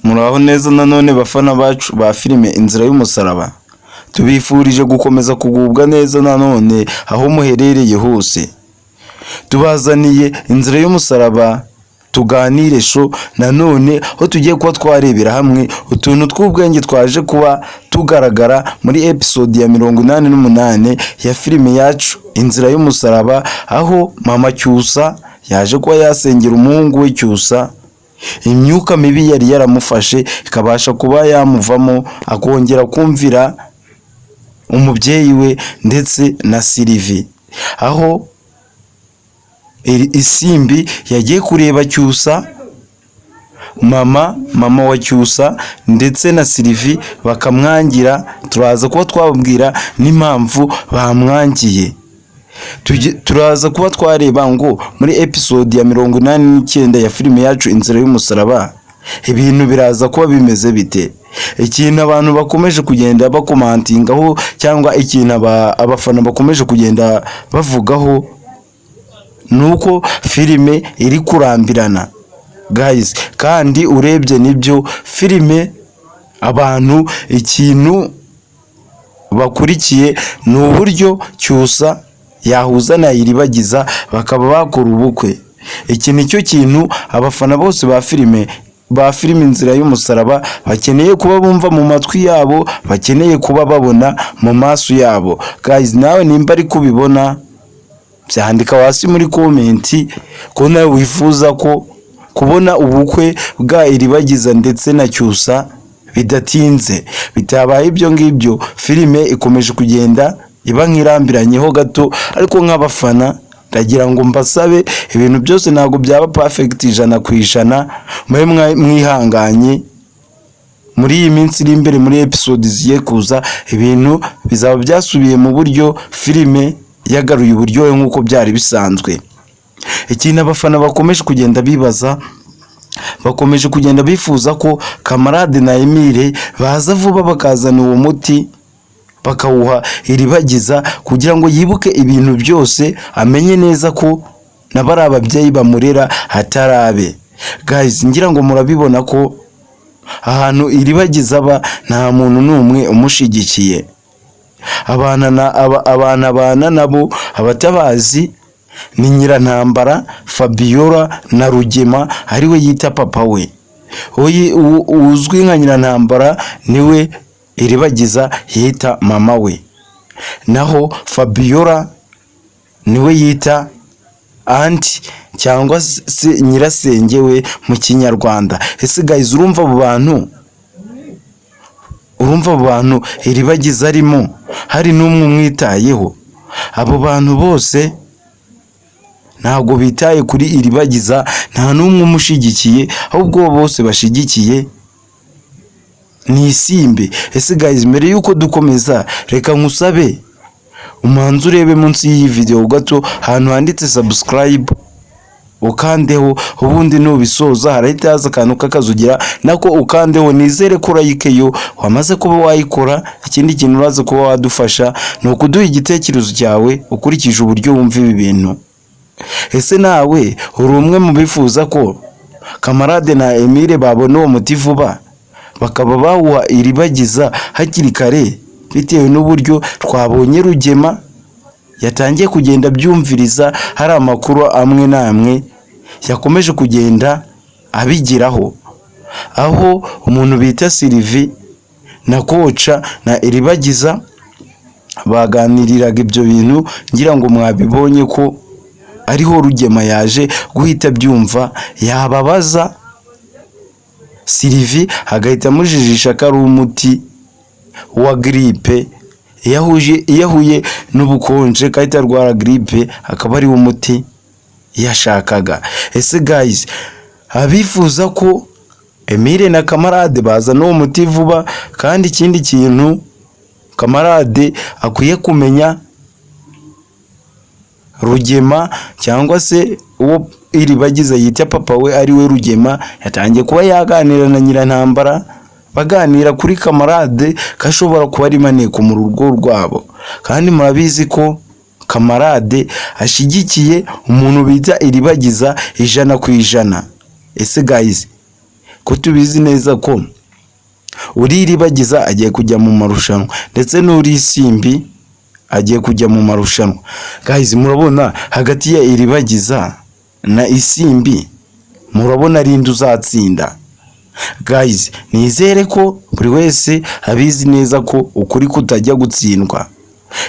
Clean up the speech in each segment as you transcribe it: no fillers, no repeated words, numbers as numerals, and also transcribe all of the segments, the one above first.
Muraho neza nanone bafana bacu ba filime Inzira y'Umusaraba, tubifurije gukomeza kugubwa neza nanone aho muherereye hose. Tubazaniye Inzira y'Umusaraba tuganire show nanone, aho tugiye kuba twarebera hamwe utuntu tw'ubwenge twaje kuba tugaragara muri episode ya 88 ya filime yacu Inzira y'Umusaraba, aho mama Cyusa yaje kuba yasengera umuhungu we Cyusa, imyuka mibi yari yaramufashe ikabasha kuba yamuvamo, akongera kumvira umubyeyi we ndetse na Sylvie, aho Isimbi yagiye kureba Cyusa, mama wa Cyusa ndetse na Sylvie bakamwangira. Turaza kuba twababwira n'impamvu bamwangiye. Turaza kuba twareba ngo muri episode ya 89 ya filime yacu Inzira y'Umusaraba ibintu biraza kuba bimeze bite. Ikintu abantu bakomeje kugenda bakomantingaho, cyangwa ikintu abafana bakomeje kugenda bavugaho, ni uko filime iri kurambirana guys. Kandi urebye nibyo, filime abantu ikintu bakurikiye ni uburyo Cyusa yahuza na Iribagiza bakaba bakora ubukwe. Iki ni cyo kintu abafana bose ba filime Inzira y'Umusaraba bakeneye kuba bumva mu matwi yabo, bakeneye kuba babona mu maso yabo. Guys, nawe nimba ari kubibona, byandika hasi muri comment ko nawe wifuza ko kubona ubukwe bwa Iribagiza ndetse na Cyusa bidatinze. Bitabaye ibyo ngibyo, filime ikomeje kugenda iba nk'irambiranyeho gato. Ariko nk'abafana ndagira ngo mbasabe, ibintu byose ntabwo byaba perfect 100%, mube mwihanganye. Muri iyi minsi iri imbere, muri episode zigiye kuza, ibintu bizaba byasubiye mu buryo, filime yagaruye uburyohe nk'uko byari bisanzwe. Ikintu abafana bakomeje kugenda bibaza, bakomeje kugenda bifuza ko Kamarade na Emile baza vuba bakazana uwo muti bakawuha Iribagiza, kugira ngo yibuke ibintu byose, amenye neza ko nabo ari ababyeyi bamurera hatarabe. Guys, ngira ngo murabibona ko ahantu Iribagiza aba nta muntu n'umwe umushigikiye. Abantu abana nabo abatabazi ni Nyirantambara Fabiola na Rugema, ariwe yita papa we. Uzwi nka Nyirantambara niwe Iribagiza yita mama we, naho Fabiola niwe yita aunty cyangwa se nyirasenge we mu Kinyarwanda. Ese guys, urumva abo bantu Iribagiza arimo hari n'umwe umwitayeho? Abo bantu bose ntabwo bitaye kuri Iribagiza, nta n'umwe umushigikiye, ahubwo bose bashigikiye ni Isimbi. Ese guys, mbere y'uko dukomeza, reka nkusabe umanze urebe munsi y'iyi video gato ahantu handitse subscribe, ukandeho. Ubundi nubisoza harahita haza akantu k'akazugira, nako ukandeho. Nizere ko like yo wamaze kuba wayikora. Ikindi kintu uraza kuba wadufasha ni ukuduha igitekerezo cyawe ukurikije uburyo wumva ibi bintu. Ese nawe uri umwe mu bifuza ko Kamarade na Emile babona uwo muti vuba, bakaba bawuha Iribagiza hakiri kare, bitewe n'uburyo twabonye Rugema yatangiye kugenda abyumviriza, hari amakuru amwe n'amwe yakomeje kugenda abigiraho, aho umuntu bita Sylvie na Koca na Iribagiza baganiriraga ibyo bintu? Ngira ngo mwabibonye ko ariho Rugema yaje guhita abyumva, yababaza Sylvie agahita amujijisha ko ari umuti wa giripe, iyo ahuye n'ubukonje agahita arwara giripe, akaba ari wo muti yashakaga. Ese guys, abifuza ko Emile na Kamarade bazana uwo muti vuba, kandi ikindi kintu Kamarade akwiye kumenya, Rugema cyangwa se uwo Iribagiza yita papa we, ari we Rugema, yatangiye kuba yaganira na Nyirantambara, baganira kuri Kamarade ko ashobora kuba ari maneko mu rugo rwabo. Kandi murabizi ko Kamarade ashyigikiye umuntu bita Iribagiza 100%. Ese guys, Ko tubizi neza ko uri Iribagiza agiye kujya mu marushanwa, ndetse n'uri Isimbi agiye kujya mu marushanwa. Guys, murabona hagati ya Iribagiza na Isimbi, murabona ari inde uzatsinda? Guys, nizere ko buri wese abizi neza ko ukuri kutajya gutsindwa.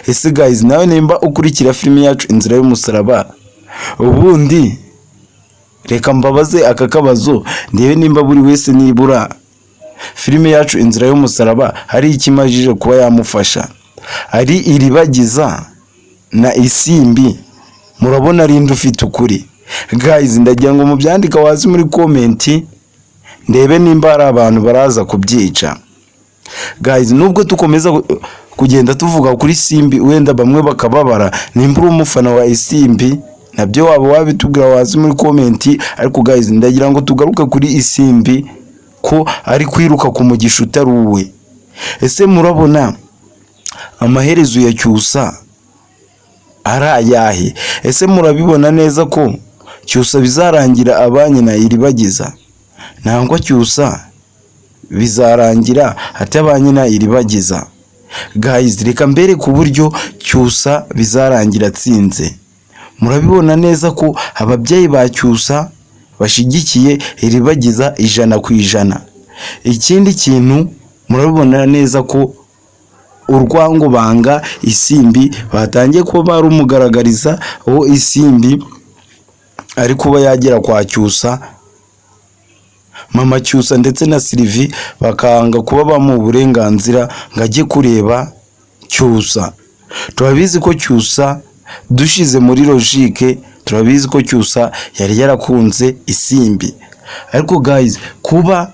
Ese guys, nawe nimba ukurikira filime yacu Inzira y'Umusaraba, ubundi reka mbabaze aka kabazo, ndebe nimba buri wese nibura filime yacu Inzira y'Umusaraba hari icyo imajije kuba yamufasha. Ari Iribagiza na Isimbi, murabona ari inde ufite ukuri? Guys, ndagira ngo mubyandike wazi muri comment, ndebe nimba hari abantu baraza kubyica. Guys, nubwo dukomeza kugenda tuvuga kuri Simbi, wenda bamwe bakababara, nimba uri umufana wa Isimbi nabyo waba wabitubwira wazi muri comment. Ariko guys, ndagira ngo tugaruke kuri Isimbi ko ari kwiruka ku mugisha utari uwe. Ese murabona amaherezo ya Cyusa ari ayahe? Ese murabibona neza ko Cyusa bizarangira abanye na Iribagiza, nangwa Cyusa bizarangira atabanye na Iribagiza? Guys, reka mbere ku buryo Cyusa bizarangira atsinze. Murabibona neza ko ababyeyi ba Cyusa bashyigikiye Iribagiza 100%. Ikindi kintu, murabibona neza ko urwango banga Isimbi batangiye kuba barumugaragariza, aho Isimbi ari kuba yagera kwa Cyusa, mama Cyusa ndetse na Sylvie bakanga kuba bamuha uburenganzira ngo ajye kureba Cyusa. Turabizi ko Cyusa, dushize muri logique, turabizi ko Cyusa yari yarakunze Isimbi. Ariko guys, kuba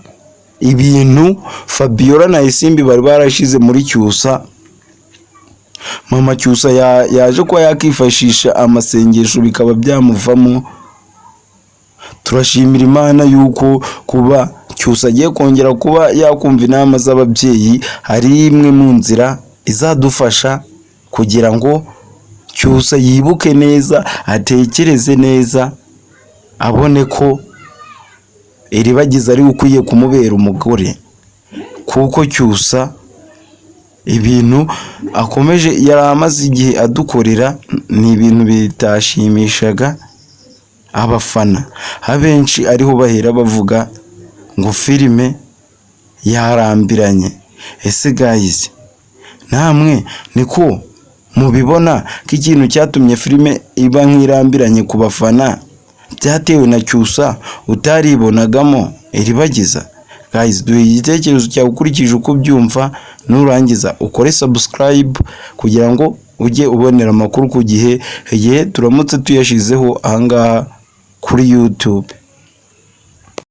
ibintu Fabiola na Isimbi bari barashize muri Cyusa, mama Cyusa yaje kuba yakifashisha amasengesho bikaba byamuvamo. Turashimira Imana yuko kuba Cyusa agiye kongera kuba yakumva inama z'ababyeyi ari imwe mu nzira izadufasha kugira ngo Cyusa yibuke neza, atekereze neza, abone ko Iribagiza ari we ukwiye kumubera umugore, kuko Cyusa ibintu akomeje yari amaze igihe adukorera ni ibintu bitashimishaga abafana. Abenshi ariho bahera bavuga ngo filime yarambiranye. Ese guys, namwe niko mubibona ko ikintu cyatumye filime iba nk'irambiranye ku bafana byatewe na Cyusa utaribonagamo Iribagiza? Guys, duhe igitekerezo cyawe ukurikije uko ubyumva. Nurangiza ukore subscribe kugira ngo ujye ubonera amakuru ku gihe, igihe turamutse tuyashyizeho ahangaha kuri YouTube.